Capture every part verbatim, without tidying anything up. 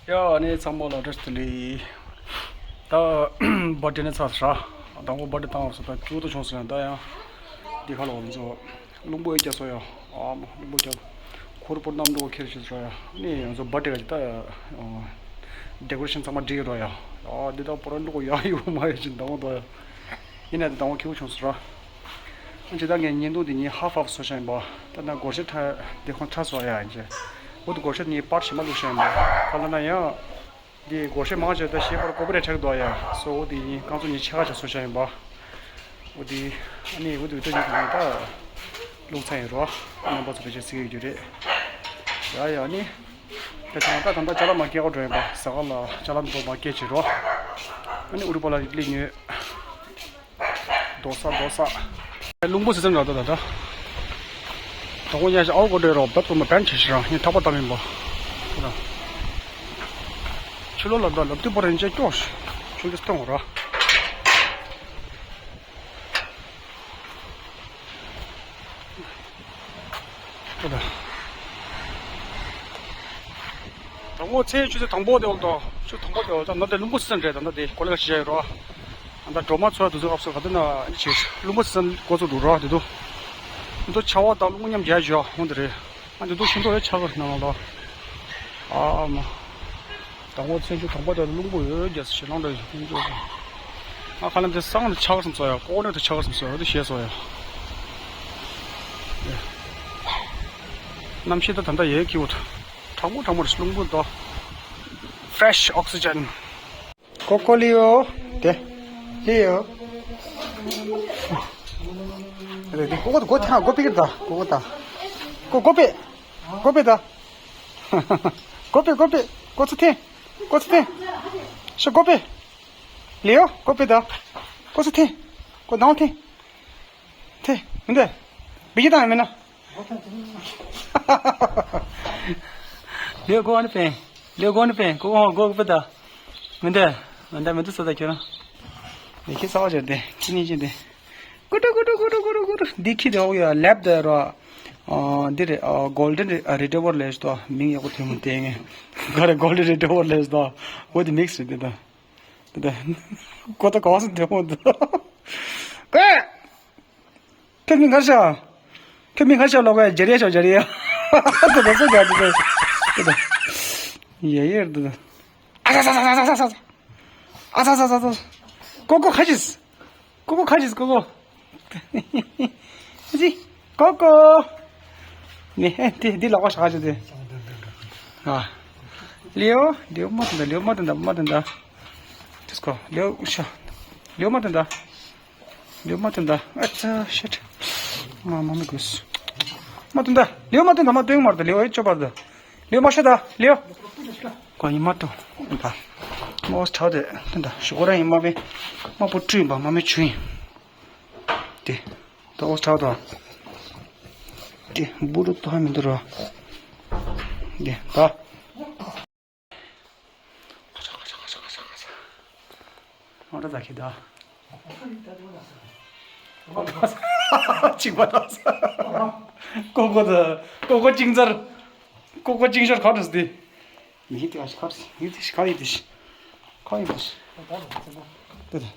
ཡ་ཨ་ནི་ཚང་མ་ལ་བཀྲ་ཤིས་བདེ་ལེགས། ད་བར་ཌེ་ནི་ཚར་སོང་ར། དང་པོ་བར་ཌེ་བཏང་བ་སོང་ད་སྐྱིད་པོ་བྱུང་སོང་ཡང་ད་ཡང་འདི་ཁ་ལོ་ང་ཚོ་རླུང་བུ་ཡོད་རྒྱ་སོ་ཡ། ཨ་མ་རླུང་བུ་རྒྱ་ཁོར་པོ་གནམ་འགྲོ་ཁྱེར་ཤི་སོ་ཡ། ནི་ང་ཚོ་བར་ཌེ་ག་ཅི་ད་ཌེ་ཀོ་རེ་ཤན་ཚང་མ་འགྲིག་རོ་ཡ། ཨ་འདི་ད་པོ་ར་འགྲོ་ཡ་ཡོད་མ་ཡོད་ཅིག་འདང་བ་འདོ་ཡ། ཡིན་ན་འདང་བ་སྐྱིད་པོ་བྱུང་སོང་ར། ཇི་ལྟར་ངས་བརྙན་ཐུང་འདི་ཉིད་ཧ་ཧྥ་བཟོ་བཞག་ཡིན་པ། ད་ནང་སྒོར་གཞས་ཁྲ་འདི་ཁོང་ཁྲ་བཟོ་ཡ་ཡིན་ཅེ། འོ་དེ་སྒོར་གཞས་ནི་པར་ཞིམ་པ་བླུགས་བཞག་ཡིན་པ། ད་ལ་ན་ཡང་། འདི་སྒོར་གཞས་མང་ཆེ་ད་ཞེས་པར་ཀོ་པི་རའེ་ཊི་ཆགས་འདུག་ཡ། སོ་འོ་དེ་ཡིན་རྐང་ཚོ་ཉིད་ཆེ་ཁ་ཆ་བཟོ་བཞག་ཡིན་པ། འོ་དེ། ཨ་ནི་འོ་དེ་འོ་དེ་ཉིད་ད། བླུགས་ཚར་ཡིན་རོ། རྣམ་པ་ཚོ་ཕལ་ཆེར་གཟིགས་ཡོད་རྒྱུ་རེད། ཡ་ཡ་ཨ་ནི། ད་ཆ་ད་ད་ད་ཅ་ལག་མ་སྐྱེལ་གོ་འགྲོ་ཡིན་པ་ཟ་ག་ལ་ཅ་ལག་འདི་ཚོ་མ་སྐྱེལ་བྱེད་རོ། ཨ་ནི་ཨུ་རུ་པ་ལ་ལི་ཉོས། རྡོ་ས་རྡོ་ས། རླུང་བུ་སི་སན་ར་ད་ད་ད། ད་ཁོ་ཉལ་ཞིག་ཨའོ་གོ་འདྲེ་རོ་བད་པོ་མ་བན་ཆེ་ཞིག་རང་ཡིན་ཐག་པ་བཏང་མིན་པ། ཆུ་ལོ་ལབ་ད་ལབ་དུས་པོ་རེན་ཅེ་ཀྱོ་ཞིག་ཆུ་ལི་སྟོང་ར། དང་པོ་ཚེས་ཆུ་ཚོད་དང་པོ་དེ་འོག་ཏོ་ཆུ་དང་པོ་དེ་འོག་ཏོ་ནོ་དེ་རླུང་བུ་སི་སན་རེད་ད་ནོ་དེ་གོ་ལེ་ཞིག་བྱས་ཡོད་རོ། ཨ་ད་སྒྲོལ་མ་ཚོ་དུ་ཚོ་ཨབ་སོ་ག་དུ་ན་ཨ་ནི་ཆེ་རླུང་བུ་སི་སན་གོ་ཚོ་འདུག་རོ་དེ་དུ། དེ་དུ་ཆ་བ་དང་རླུང་བུ་མཉམ་རྒྱག་བྱོས་འོང་དེ་རེད། ཨ་དེ་དུ་ཤིང་ཏོག་ཡོད་ཆ་ག་ནང་ལོ། ཨ་མ། དང་པོ་ཚེས་ཆུ་དང་པོ་དེ་རླུང་བུ་ཡོད་རྒྱ་སི་ལང་འདྲ་ཡོད་ཀུན་ཅོ། ཨ་ཁ་ལམ་དེ་སང་ལ་ཆ་ག་སམ་སོ་ཡ་ཀོ་ནེ་དུ་ཆ་ག་སམ་སོ་ཡ་དུ་ཤེས་སོ་ཡ། གནམ་གཤིས་ད་ད་ལྟ་ཡས་ཀྱི་འོ། གྲང་མོ་གྲང་མོ་རེད་རླུང་བུ་དོ། Fresh oxygen. ཀོ་ཀོ་ལིའོ། དེ། ལིའོ། རེད་དེ་ཀོ་ཀོ་ཀོ་ཐང་ཀོ་པི་ཀི་ད་ཀོ་ཀོ་ད། ཀོ་ཀོ་པི། ཀོ་པི་ད། ཀོ་པི་ཀོ་པི་ཀོ་ཚུ་ཐེ། ཀོ་ཚུ་ཐེ། ཤ་ཀོ་པི། ལིའོ་ཀོ་པི་ད། ཀོ་ཚུ་ཐེ། ཀོ་དང་ཐེ། ཐེ། མི་འདི། བི་ཇི་དང་མེད་ན། ལེའུ་གོ་ནི་པེ། ལེའུ་གོ་ནི་པེ། གོ་གོ་གོ་པེ་ད། མི་འདི། མི་འདི་མི་འདི་ས་ད་ཁྱོད་རང་། མི་ཁྱི་ས་བ་ཅར་ཏེ། ཁྱི་ནི་ཅི་འདི། ཀུ་ཀྲུ་ཀུ་ཀྲུ་ཀུ་ཀྲུ་ཀུ་ཀྲུ། འདི་ཁྱི་དེ་འོ་ཡ་ལེབ་དེ་རོ། ཨ་འདི་རེད་ཨ་གོལ་ཌན་རི་ཊི་ཝར་ལེབ་ཤི་ཏོ། མིང་ཡག་པོ་ཐོན་མི་དེ་ངས། ག་རེ་གོལ་ཌན་རི་ཊི་ཝར་ལེབ་ཤི་ཏོ། འོ་དེ་མིག་སི་རེད་དེ་ད། དེ་ད། ཀོ་ད་ག་བ་སི་དེ་མོ་འདི། ཀེ། ཁྱོད་མིང་ག་རེ་ཤ། ཁྱོད་མིང་ག་རེ་ཤ་ལོག་ག་ཇ་རི་ཡ་ཤ་ཇ་རི་ཡ། དེ་ད་སོ་ཇ་དེ་ད། དེ་ད། ཡེ་ཡེ་དེ་ད། ཨ་ས་ས་ས། ཀོ་ཀོ་ཁ་ཅིས། ཀོ་ཀོ་ཁ་ཅིས་ཀོ་ཀོ། ཅི། ཀོ་ཀོ། ནི་ཧེ་དེ་དེ་ལོག་ག་ཤ་ཇ་དེ། ཨ། ལེའོ་ལེའོ་མ་དེ་ད་ལེའོ་མ་དེ་ད་མ་དེ་ད། དེ་སྐོ་ལེའོ་ཤ། ལེའོ་མ་དེ་ད། ལེའུ་མ་ཏན་ད། ཨ་ཙ་ཤིཊ། ང་མ་མི་དགོས། མ་ཏན་ད། ལེའུ་མ་ཏན་ད་མ་ཏན་མར་ད་ལེའུ་ཨེ་ཅོ་པར་ད། ལེའུ་མ་ཤ་ད་ལེའུ། ཀོ་ཡི་མ་ཏོ། ད། མོ་ཆའོ་དེ་ཏན་ད་ཤོག་ར་ཡིན་མ་བེ། མ་པོ་ཀྲུ་ཡིན་པ་མ་མི་ཆུ་ཡིན། དེ། ད་ཨོ་ཆའོ་ད། དེ་བུ་རུ་ཏོ་ཧ་མི་འདུག་ར། དེ་ད། ང་ར་ཛ་ཁི་ད། ཅིག་པ་ད། ཀོ་ཀོ་ད། ཀོ་ཀོ་ཅིང་ཚར། ཀོ་ཀོ་ཅིང་ཤར་ཁ་ཏུ་སྟེ། མི་དེ་ཨ་ཤི་ཁ་རེ་མི་དེ་ཤི་ཁ་ཡི་དེ་ཤི། ཁ་ཡི་དེ་ཤི། དེ་དེ།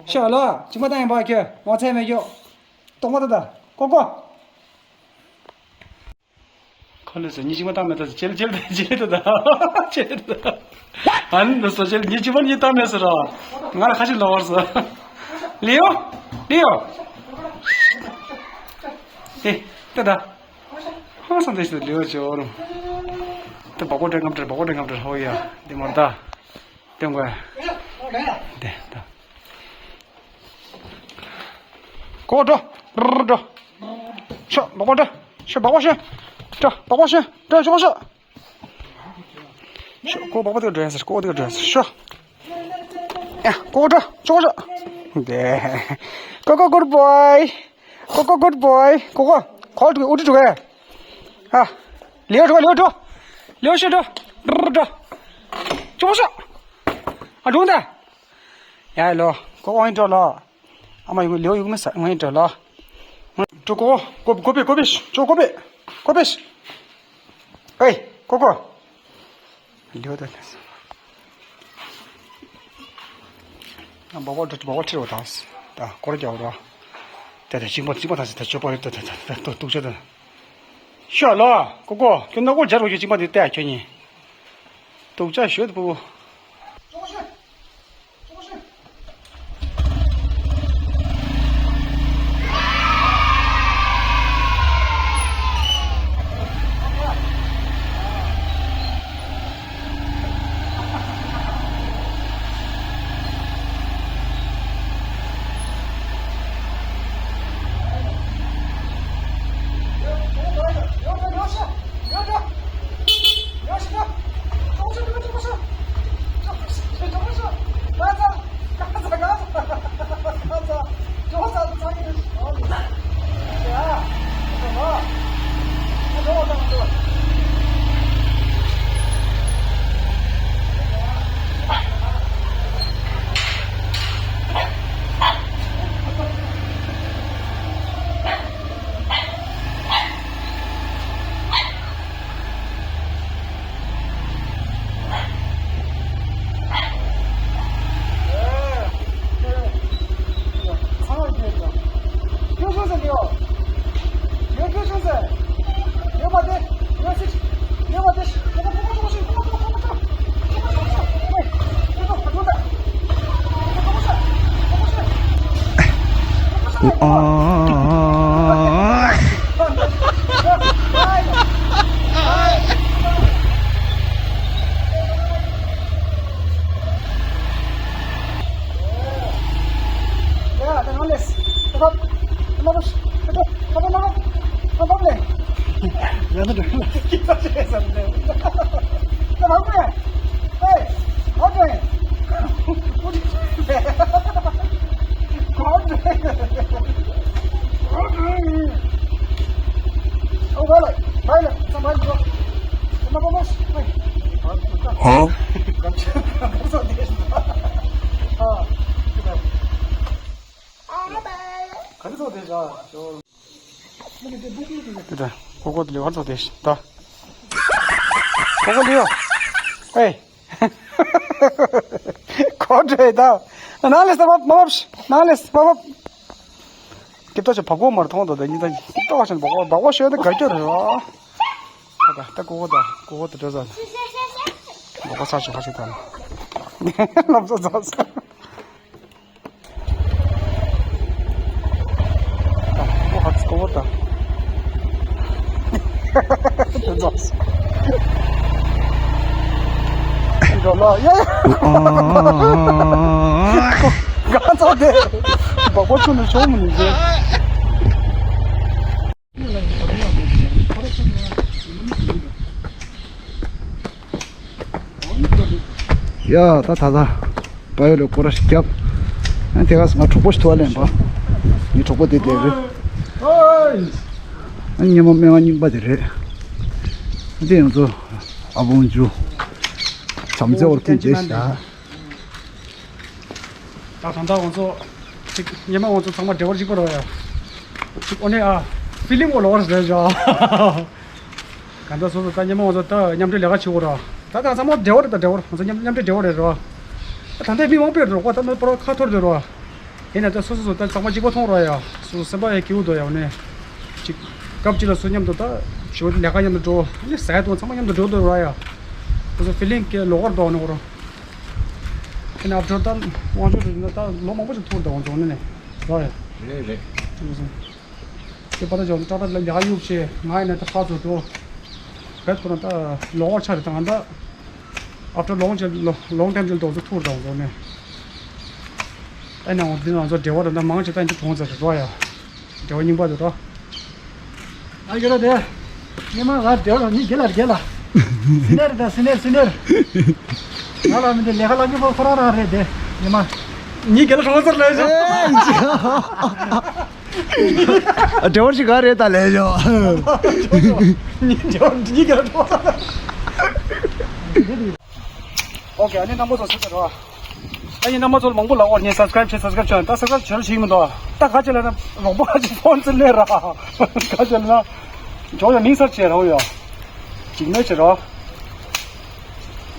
ཤ་ལ་ཅིག་པ་ད་ཡིན་པ་ཁྱོད་ངོ་ཚ་མེད་ཁྱོད། གཏོང་པ་ད་ད་ཀོ་ཀོ། ཁོ་ལས་སོ་ཉི་ཅིག་མ་བཏང་མེད་ད་ཅེལ་ཅེལ་ད་ཅེལ་ད་ད་ཅེལ་ད། ཨན་ད་སོ་ཅེལ་ཉི་ཅིག་མ་ཉི་བཏང་མེད་ཟེར་ར། ང་ལ་ཁ་ཤས་ལོ་བར་སོ། ལིའོ། ལིའོ། ཨེ། ད་ད། ཧང་སང་དེ་ཞིག་ལིའོ་ཅོ་རུ། ད་བ་གོ་དྲན་ངམ་དྲན་བ་གོ་དྲན་ངམ་དྲན་ཧོ་ཡ། དེ་མར་ད། དེ་ངོ་ཡ། དེ་ད། ཀོ་འགྲོ། རུ་འགྲོ། ཤོ་སྦག་སྦག་འགྲོ། ཤོ་སྦག་སྦག་ཤོ། འགྲོ་སྦག་སྦག་ཤོ། འགྲོ་ཤོ་སྦག་ཤོ། ཤོ་ཀོ་སྦག་སྦག་དེ་འགྲོ་ཡ་ཟེར་ཀོ་དེ་འགྲོ་ཡ་ཟེར་ཤོ། ཡ་ཀོ་འགྲོ་ཤོ་སྦག་ཤོ། དེ། ཀོ་ཀོ་good boy། ཀོ་ཀོ་good boy། ཀོ་ཀོ། ཁོ་འགྲོ་འགྲོ་ག་ཨ། ལེའོ་འགྲོ་ལེའོ་འགྲོ། ལེའོ་ཤོ་འགྲོ། འགྲོ་འགྲོ། ཤོ་སྦག་ཤོ། ཨ་འགྲོ་ད། ཡ་ལོ། ཀོ་ཨོ་ཡིན་འགྲོ་ལོ། ཨ་མ་ཡུ་ལེའོ་ཡུ་མི་ས་ངོ་ཡིན་འགྲོ་ལོ། འགྲོ་ཀོ་ཀོ་ཀོ་པེ་ཀོ་པེ་ཤ་ཅོ་ཀོ་པེ། ཀོ་པེ་ཤ། ཨེ་ཀོ་ཀོ། ལེའུ་ད་ལས་སོང་། ཨ་འབའ་བ་འབའ་བ་ཁྲིད་རོགས་དང་། ད་སྐོར་རྒྱག་རོགས། ད་ད་གཅིག་པ་གཅིག་པ་དང་ད་ཆོས་པ་རེད། ད་ད་ད་ད་སྡུག་ཅག་ད། ཤོག་ལོ། ཀོ་ཀོ་ཁྱོད་ནག་པོ་སྦྱར་དགོས། ཀྱི་གཅིག་པ་འདི་བལྟས་ཁྱོད་གཉིས། སྡུག་ཅག་ཤོད་དུ་པུ་པུ། ད་ཀོ་ཀོ་ལེའུ་ཧར་ཚོ་དེ་ད། ཀོ་ཀོ་ལེའུ། ཨེ། ཁོ་འདྲེ་ད། ནང་ལས་ས་བབ་མ་བབ། ནང་ལས་ས་བབ། སྐྱིད་ཏོ་ཆེ་བབ་གོ་མར་མཐོང་དོ་ད་ཉི་ད་སྐྱིད་ཏོ་ཆེ་བབ་གོ་བབ་གོ་ཤོད་ད་ག་སྐྱོ་རེད་བ། ད་ད་ཀོ་ཀོ་ད་ཀོ་ཀོ་ད་འདྲ་ཟ། བབ་གོ་ས་ཆུ་ཁ་ཆུ་ད་ལ། ལམ་ས་ཟ་ས། ཨོ་ཧ་ཙི་ཀོ་བོ་ད། འགྲོ་ལ་ཡ་ཡ། གང་ཚ་དེ། འབག་པ་ཆུ་ནས་ཤོག་མི་ནུས་ཟེར། ཡ་ད་ད་ད་པ་ཡོ་ལ་སྐོར་ར་ཞིག་བརྒྱབ། ཨ་དེ་ག་ང་གྲོགས་པོ་ཞིག་ཐུག་པ་ལེན་པ། ངའི་གྲོགས་པོ་དེ་དེ་རེད། ཨ་ཉི་མ་སྨན་ཁང་རྙིང་པ་དེ་རེད། ཨ་དེ་ཡང་ཚོ་ཨ་བོང་ཇུ་བྱམས་བརྩེ་འོར་ཐེན་རྗེས་བཞག་ད་གང་ལྟར་ང་ཚོ་ཅིག་སྔོན་མ་ང་ཚོ་ཚང་མ་འབྲེལ་བ་གཅིག་པ་རེད་ཡ། ཅིག་ཨོ་ནེ་ཨ་ཕི་ལིང་ཨོ་ལོ་བར་རེད་ཡ། གང་ལྟར་སོ་སོ་ད་སྔོན་མ་ང་ཚོ་ད་མཉམ་འབྲེལ་ལས་ཀ་བྱེད་དགོས་ར། ད་ད་ཚང་མ་འབྲེལ་བ་རེད། ད་འབྲེལ་བ་ང་ཚོ་མཉམ་མཉམ་འབྲེལ་འབྲེལ་བ་རེད་ར། ད་ད་ལྟའི་མི་མང་པོས་རོགས་པ་ད་ནོར་པར་ཁ་འཐོར་འདུག་ར། ཡིན་ན་ད་སོ་སོ་སོ་ད་ཚང་མ་གཅིག་པ་མཐོང་ར་ཡ། སོ་སོ་སེམས་པ་ཡ་སྐྱིད་པོ་འདུག་ཡ། ཨོ་ནེ་ཅིག་སྐབས་གཅིག་ལ་སོ་མཉམ་དུ་ད་ཞོ་ལས་ཀ་མཉམ་དུ་འགྲོ། ཨ་ནི་ཟས་དང་ཚང་མ་མཉམ་དུ་འགྲོ་འདུག་ར་ཡ། སོ་སོ་ཕི་ལིང་གི་ལོག་པར་འདུག་ནོ་ར། ཁྱེད་ནས་ཨབ་ཅོར་ད་དབང་ཆོག་རེད་ན་ད་ལོ་མང་པོ་ཞིག་ཐུག་འདུག་འོང་ཙང་ནས་ར་ཡ། རེད་རེད། ཁྱེད་པ་ད་ཅོག་ཏྲག་ཏྲག་ལ་ལས་ཀ་གཡུག་བྱས་ང་ཡིན་ན་ད་ཕར་ཚུར་འགྲོ། བེད་ཁོ་ན་ད་ལོག་པར་ཆགས་རེད། ད་ང་ད་ཨབ་ཅོར་ལོང་ཅེ་ལོང་ལོང་ཊེམ་ཅེ་འདུག་ཚོ་ཐུག་འདུག་འོང་ཙང་ནས། ཨ་ནི་འོང་འདི་ང་ཚོ་འབྲེལ་བ་རེད། ད་མང་ཆེ་ད་འདི་གྲོང་ཚོ་རེད་ར་ཡ། འབྲེལ་བ་རྙིང་པ་དེ་རོ། ཨ་ཡོད་ར་དེ། ངས་མ་ང་འབྲེལ་བ་རྙིང་རྒྱལ་ལ་རྒྱལ་ལ། སི་ནེར་དང་སི་ནེར་སི་ནེར། ང་ལ་མི་འདི་ལས་ཀ་ལ་མི་ཁོ་ཁོ་རང་རང་རེད་དེ། ངས་མ། ངའི་རྒྱལ་ལ་གྲོང་ཚོར་ལས་བྱུང་། འབྲེལ་བ་ཞིག་ག་རེད་ད་ལས་བྱུང་། ངའི་འབྲེལ་བ་ངའི་རྒྱལ་ལ་གྲོང་ཚོར། ཨོ་ཁེ། ཨ་ནི་རྣམ་པ་ཚོ་སུ་ཚོ་རོ། ཨ་ནི་རྣམ་པ་ཚོ་མང་པོ་ལ་འོ་ངས་སབ་སི་ཀ་རབ་བྱེད། སབ་སི་ཀ་རབ་བྱེད་རོགས་བྱེད་མི་འདུག་ད་ག་ཅི་ལ་ན་རོགས་པ་ག་ཅི་ཕོན་ཙི་ལེ་ར། ག་ཅི་ལ་ན་ཇོ་ཡ་མིང་སར་བྱེད་རོགས་ཡོ། ཅིག་མེད་བྱེད་རོགས།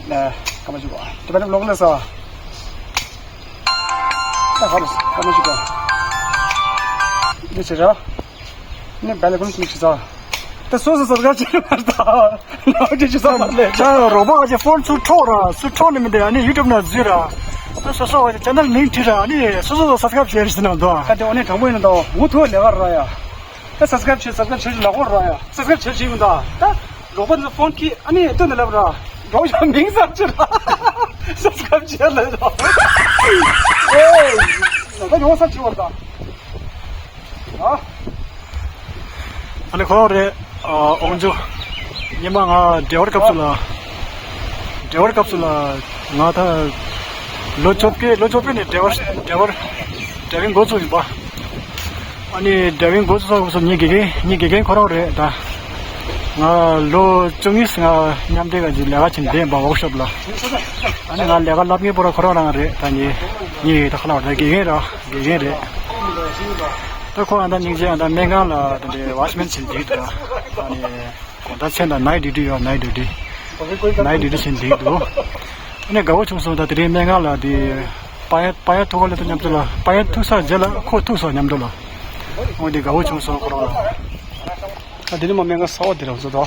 ལ་སྐར་མ་བཅུ་པ། དེ་བས་ན་ལོག་ལ་ས། ད་ཧ་རུ་སྐར་མ་བཅུ་པ། འདི་ཆེ་ར། ནི་བལ་ཀུན་ཀུན་ཆེ་ས། ད་སོ་སོ་སོ་ག་ཅི་མ་ད། ནག་ཅི་ཅི་ས་མ་ལེ། ད་རོགས་པ་ག་ཅི་ཕོན་ཚུར་འཕྲོག་ར། ཚུར་འཕྲོག་ནི་མི་འདི་ཨ་ནི་ཡུ་ཊུབ་ན་འཛུལ་ར། ད་སོ་སོ་ག་ཅི་ཅེ་ནལ་མིང་བྲིས་ར། ཨ་ནི་སོ་སོ་སོ་སབ་སི་ཀ་རབ་བྱེད་རེ་ཟེར་ན་འདུག་ད་དེ་འོ་ནི་དྲང་པོ་ཡིན་ན་ད་འུ་ཐུག་ལས་ཀ་ར་ཡ། ད་སབ་སི་ཀ་རབ་བྱེད་སབ་སི་ཀ་རབ་བྱེད་ལ་གོ་ར་ཡ། སབ་སི་ཀ་རབ་བྱེད་ཅིག་མི་འདུག་ད་རོགས་པ་ཚོ་ཕོན་ཁི་ཨ་ནི་ལྟོས་ནས་ལབ་ར། རོགས་ཡ་མིང་ས་ཅི་ར། སབ་སི་ཀ་རབ་བྱེད་ལ་ར། ཨེ། ད་ཡོང་ས་ཅི་བར་ད། ཨ། ཨ་ནི་ཁོ་རེད། ཨ། ཨོང་ཇོ། ཉི་མ་ང་འབྲེལ་བར་སྐབས་སུ་ལ། འབྲེལ་བར་སྐབས་སུ་ལ། ང་ད། ལོ་བཅོ་བརྒྱད་ལོ་བཅོ་བརྒྱད་ནས་འབྲེལ་བར་འབྲེལ་བར། འབྲེལ་བའི་འགོ་ཚུགས་ཡིན་པ། ཨ་ནི་འབྲེལ་བའི་འགོ་ཚུགས་སྐབས་སུ་ངའི་དགེ་རྒན་ངའི་དགེ་རྒན་ཁོ་རང་རེད་ད། ང་ལོ་བཅུ་གཉིས་ང་མཉམ་འབྲེལ་ག་ཅིག་ལས་ཀ་བྱེད་བསྡད་པ་ཝོག་ཤོབ་ལ། ཨ་ནི་ང་ལས་ཀ་ལབ་མཁན་པོ་ར་ཁོ་རང་རང་རེད་ད། ངའི་ངའི་ད་ཁ་ལག་རེད། དགེ་རྒན་ར་དགེ་རྒན་རེད། ད་ཁོ་ཨ་ད་སྙིང་རྗེ་ཨ་ད་སྨན་ཁང་ལ་ད་འདྲའི་ཝ་ཆི་མེན་བྱེད་བསྡད་འདུག་ཨ་ནི་དགོང་དག་མཚན་ད་ནའིཊ་ཌིའུ་ཊི་ཡོད། ནའིཊ་ཌིའུ་ཊི་ནའིཊ་ཌིའུ་ཊི་བྱེད་བསྡད་འདུག་ཨ་ནི་དགའ་བོ་བྱུང་སོང་། ད་དེ་རིང་སྨན་ཁང་ལ་དེ་པ་ཡ་པ་ཡ་ཐུག་ག་ལེ་ད་མཉམ་དུ་ལ་པ་ཡ་ཐུག་ས་རྗེས་ལ་ཁོ་ཐུག་སོང་མཉམ་དུ་ལ། འོ་དེ་དགའ་བོ་བྱུང་སོང་ཁོ་རང་ལ། ད་དེ་ནི་མ་སྨན་ཁང་གསར་པ་དེ་རང་བཟོ་དོ།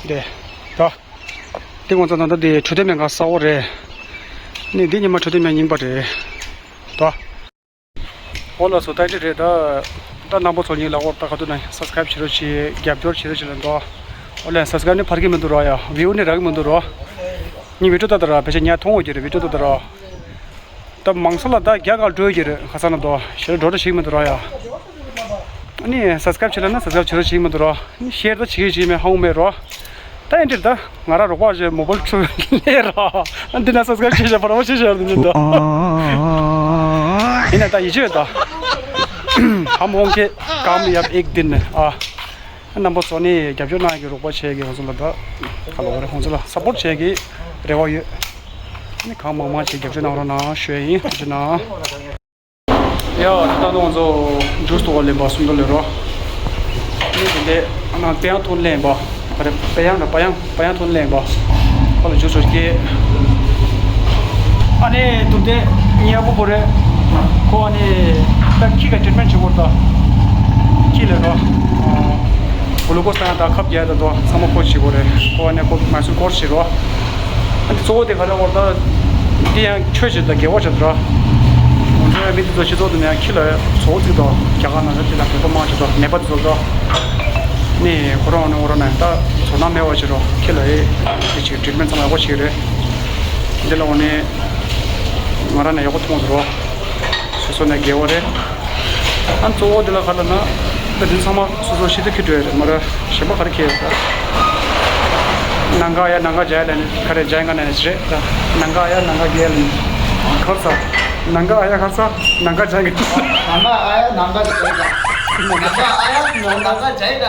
དེ་ད། འདི་ང་ཚོ་ད་ལྟ་འདི་འཕྲོད་བསྟེན་སྨན་ཁང་གསར་པ་རེད། ནི་འདི་ཉི་མ་འཕྲོད་བསྟེན་སྨན་རྙིང་པ་རེད་ད། འོ་ལགས་སོ། ད་འདི་རེད་ད། ད་རྣམ་པ་ཚོ་གཉིས་ལ་འོ་ད་ག་དུས་ན་སབ་སི་ཀ་རབ་བྱེད་རོགས་བྱེད། རྒྱབ་སྐྱོར་བྱེད་རོགས་བྱེད་ལ་འདུག་འོ་ལགས་སབ་སི་ཀ་རབ་ནི་འཕར་གི་མི་འདུག་རོགས་ཡ། བིའུ་ནི་རག་གི་མི་འདུག་རོགས། ངའི་བི་ཌིའོ་ད་ད་ར་ཕལ་ཆེར་ཉར་མཐོང་འོས་ཀྱི་རེད། བི་ཌིའོ་ད་ད་ར། ད་མང་ས་ལ་ད་རྒྱ་གར་འགྲོ་ཡི་རེད། ཁ་སང་ན་དོ་ཞེ་དྲག་འགྲོ་འགྲོ་ཞིག་མི་འདུག་ར་ཡ། ཨ་ནི་སབ་སི་ཀ་རབ་བྱེད་ལ་ན་སབ་སི་ཀ་རབ་བྱེད་རོགས་ཞིག་མི་འདུག་ར། ཨ་ནི་ཤེར་ད་བྱེད་ཀྱི་བྱེད་མེད་ཧ་གོ་མེད་རོ། ད་ཨེ་འདྲ་རེད་ད། ང་ར་རོགས་པ་ཞེ་མོ་བལ་ཁྲུ་ལས་ར། ཨ་འདི་ན་སབ་སི་ཀ་རབ་བྱེད་ཞེ་ཕར་བ་བྱེད་ཞེ་ར་འདི་འདུག་ཡིན་ན་ད་ཡིད་ཆེས་ད། ཧམ་ཧོང་ཁེ་ཀམ་ཡབ་ཨེག་དིན་ཨ། རྣམ་པ་ཚོ་ནི་རྒྱབ་སྐྱོར་གནང་ཡག་གི་རོགས་པ་བྱེད་ཀྱི་ང་ཚོ་ལ་ད་ག་ལ་བ་རེད། ཁོང་ཚོ་ལ་སབ་པོར་བྱེད་ཀྱི་རེ་བ་ཡོད། ནི་གང་མང་མང་བྱེད་རྒྱབ་སྐྱོར་གནང་རོགས་གནང་ཞུ་ཡ་ཡིན། ཐུགས་རྗེ་གནང་། ཡ་ད་ལྟ་ང་ཚོ་ཇུས་ཐོག་ལེན་པ་སུམ་མདོ་ལེན་རོགས། ནི་དེ་འདྲས་ཨ་ན་པེ་ཡང་ཐོན་ལེན་པ། ག་རེ་པེ་ཡང་ར་པ་ཡང་པ་ཡང་ཐོན་ལེན་པ། ཁོ་ལ་ཇུས་ཚོ་སྐྱེ། ཨ་ནི་དུ་དེ་ཉེ་པོ་པོ་རེད། ཁོ་ཨ་ནི་ད་ཁྱི་ག་ཊི་རིཊ་མེན་ཊི་བྱེད་དགོས་རེད་ད། ཁྱི་ལ་རོ། གུ་ལུ་ཀོ་སི་དང་ད་ཁབ་རྒྱག་ད་དོ་ཚང་མ་ཁོ་བྱེད་དགོས་རེད། ཁོ་ཨ་ནི་ཁོ་མ་སུ་ཀོར་སི་བྱེད་རོ། ཨ་ནི་གཙོ་བོ་དེ་ག་རེ་བར་ད་འདི་ཡང་ཆོས་བྱེད་ད་དགེ་བ་བྱེད་ད་རོ། ང་ཚོ་ཡང་མི་དེ་ཚོ་སྤྱི་ཚོགས་དུ་ནས་ཡང་ཁྱི་ལ་ཚོགས་ཚིག་དོ་རྒྱ་གར་ནང་ཚོ་དེ་དང་བོད་པ་མང་ཆེ་དོ་ནད་པ་དེ་ཚོ་དོ། ནི་ཁོ་རང་ནི་ཁོ་རང་ནས་ད་ཚོར་སྣང་མེད་པ་བྱེད་རོ། ཁྱི་ལ་ཨེ་དེ་ཅིག་ཊི་རིཊ་མེན་ཊི་ཚང་མ་ཡག་པོ་བྱེད་ཀྱི་རེད། འདི་ལ་འོ་ནི་ང་རང་ནས་ཡག་པོ་མཐོང་ཟེར་རོ། སོ་སོ་ནས་དགེ་བ་རེད། ཨ་གཙོ་བོ་འདི་ལ་ག་ལ་ན། ད་འདི་ཚང་མ་སོ་སོ་ཤི་ཏུ་ཁི་འགྲོ་ཡ་རེད་མ་ར། གཞན་པ་ག་རེ་ཁྱེར་ཡོད་ད། ནང་ག་ཡ་ནང་ག་ཇའི་ལན་ག་རེ་ཇའི་ག་ནས་རེད་ད། ནང་ག་ཡ་ནང་ག་ཇའི་ལན། གར་ས། ནང་ག་ཡ་གར་ས། ནང་ག་ཇའི་ག་ནང་ག་ཡ་ནང་ག་ཇའི་ག་ནང་ག་ཡ་ནང་ག་ཇའི་ག་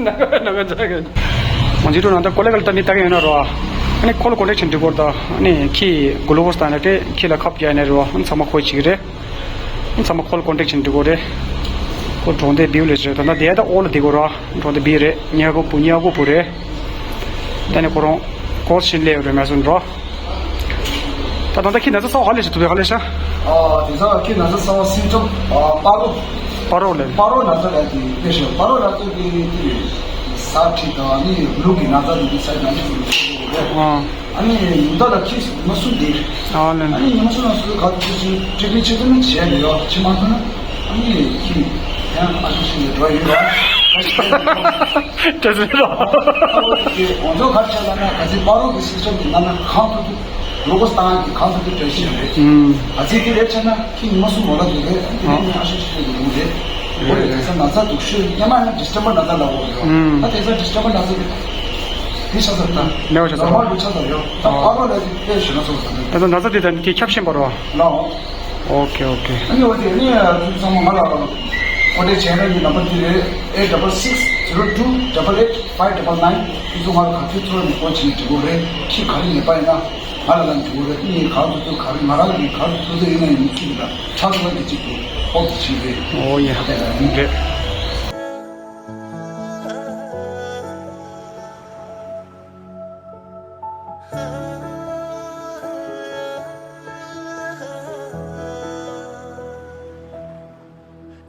ནང་ག་ནང་ག་ཇའི་ག་ང་ཚོའི་ཁྲོད་ནང་ད་ཀོ་ལེ་ག་ལ་ད་མི་ལྟ་གི་ཡོད་ན་རོ། ཨ་ནི་ཁོ་ལ་ཀོན་ཊེག་བྱེད་འགྲིག་གོ་ར་ད། ཨ་ནི་ཁྱི་གུ་ལུ་ཀོ་སི་བཏང་ན་དེ་ཁྱི་ལ་ཁབ་རྒྱག་ནས་རོ། ཨ་ནི་ཚང་མ་ཁོ་བྱེད་ཀྱི་རེད། ཨ་ནི་ཚང་མ་ཁོ་ལ་ཀོན་ཊེག་བྱེད་འགྲིག་གོ་རེད། ཁོ་གྲོང་སྡེ་བིའུ་ལས་རེད། ད་ལྟ་དེ་ད་ཨོ་ལ་བསྡད་གོ་ར། གྲོང་སྡེ་བིའུ་རེད། ཉག་གོ་བུ་ཉག་གོ་བུ་རེད། ད་ནི་ཁོ་རང་ཀོ་སི་ཤིན་ལས་ཡོད་རེད་མེ་སོན་རོ། ད་ད་ལྟ་ཁྱི་ན་ཚ་གསར་པ་ག་ལས་ཤི་ཐུབ་པའི་ག་ལས་ཤ། ཨ་དེ་ཚ་ཁྱི་ན་ཚ་གསར་པ་སིམ་ཊོམ་པ་རོ། པ་རོ་ལས། པ་རོ་ན་ཚ་ལས་དེ་དཔེ་ཤོད་པ་རོ་ན་ཚ་དེ་དེ་ས་ཁྲི་དང་ནི་ལུག་གི་ན་ཚ་དེ་དེ་ས་ན་ཚ་དེ་དེ་རེད། ཨ། ཨ་ནི་ཉིན་ལྟར་ལ་ཁྱི་ཉི་མ་གསུམ་བསྡད། ཨ་ལན། ཨ་ནི་ཉི་མ་གསུམ་ལ་སུ་ག་ཚོད་ཅིག་ཀྲི་ཊི་མེན་ཊི་བྱེད་ཐུབ་ན་བྱས་ནས་ཡོད། བྱེད་མ་ཐུབ་ན་ཨ་ནི་ཁྱི་ཡང་ཨ་ཤུ་ཤི་ནས་འགྲོ་ཡོད་ར། བཀྲ་ཤིས་བདེ་ལེགས། ཨོ་ཚོ་ག་ཚོད་ལ་ན་ག་ཚོད་པ་རོ་གི་སིམ་ཊོམ་དེ་ན་ན་གང་ཐུབ་ཐུབ་གློ་ཀོ་སི་བཏང་ཡག་གི་གང་ཐུབ་ཐུབ་འགྲེལ་བཤད་རེད། ཨུམ། ག་ཚོད་དེ་ལས་བྱས་ན་ཁྱི་ཉི་མ་གསུམ་མོ་ལ་འདུག་རེད། ཨ་ནི་ཨ་ཤུ་ཤི་ནས་འགྲོ་རེད། འོ་རེད། དེ་ཚ་ན་ཚ་སྡུག་ཤོས་སྔོན་མ་ཡང་ཌི་སི་ཊེམ་པར་ན་ཚ་ལ་འོ་རེད། ཨུམ། ད་དེ་ཚ་ཌི་སི་ཊེམ་པར་ན་ཚ་དེ། དེ་ཆ་ཚང་ད། མེད་པ་ཆ་ཚང་། ནོར་མལ་དུ་ཆ་ཚང་ཡོད། ད་ཨ་པ་རོ་ལ་དེ་དཔེ་ཞུ་ན་ཚོགས་ཚང་། ད་ད་ན་ཚ་དེ་ད་དེ་ཁྱབ་ཤེས་པ་རོ། ལའོ། ཨོ་ཁེ་ཨོ་ཁེ། ཨ་ནི་འོ་དེ་ནི་ཚང་མ་ང་ལ་ཀོན་ཊེག་བྱས་ན་ནི་ནམ་པར་དེ་རེད། eight double six zero two double eight five double nine། དེ་ཚོ་ང་ལ་ག་ཚོད་ཚོར་ནས་ཀོལ་བྱས་ནས་འགྲིག་གོ་རེད། ཁྱི་ག་རེ་ཉེས་པ་ཡིན་ན་ང་ལ་ལན་འགྲིག་གོ་རེད། ཨ་ནི་ག་ཚོད་ཚོད་ག་རེ་ང་རང་གི་ག་ཚོད་ཚོད་ཚོད་ཡིན་ན་ཡིན་ཁྱི་ལ་ཁྲག་ཚོད་དེ་གཅིག་ཏུ་ཧོབ་ཏེ་བྱས་རེད། ཨོ་ཡ། ཨ་དེ་ལ་ཡིན། རེད།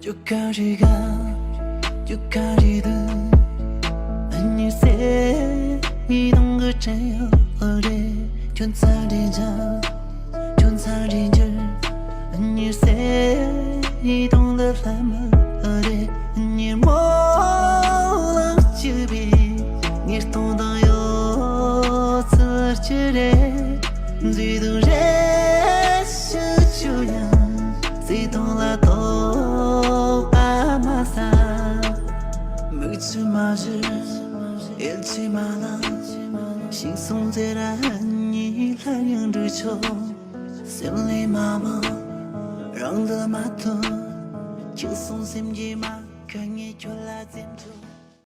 ཁྱོད་ག་རེ་ག་ཁྱོད་ག་རེ་འདུག་ཨ་ནི་སེ་ཡི་དུང་གི་བྲན་ཡོད་རེད། ཁྱོད་ཚ་རེ་འཇགས་ཁྱོད་ཚ་རེ་འགྱུར། ཨ་ནི་སེ་ཡི་དུང་ལ་ལྷ་མ་རེད། ཨ་ནི་མོ་ལ་བཅུ་བའི་ཉེར་སྟོང་དང་ཡོད་ཚུལ་གྱི་རེད། མཛེས་སྡུག་རེ་ཞུ་ཆུ་ཡང་བརྩེ་དུང་ལ་རྟོག་པ་མ་ཟ། མིག་ཆུ་མ་བཞུར་ཡིད་ཆེས་མ་ལངས། ཤིང་སོང་ཚེ་ར་ཉིད་སླར་ཡང་འགྲུལ་ཆོག་སེམས་ལས་མ་མང་རང་འདུལ་མ་ཐུབ། ཁྱུག་སོང་སེམས་ཀྱི་མ་ཁ་ངས་ཁྱོད་ལ་འཛེམ་ཆོག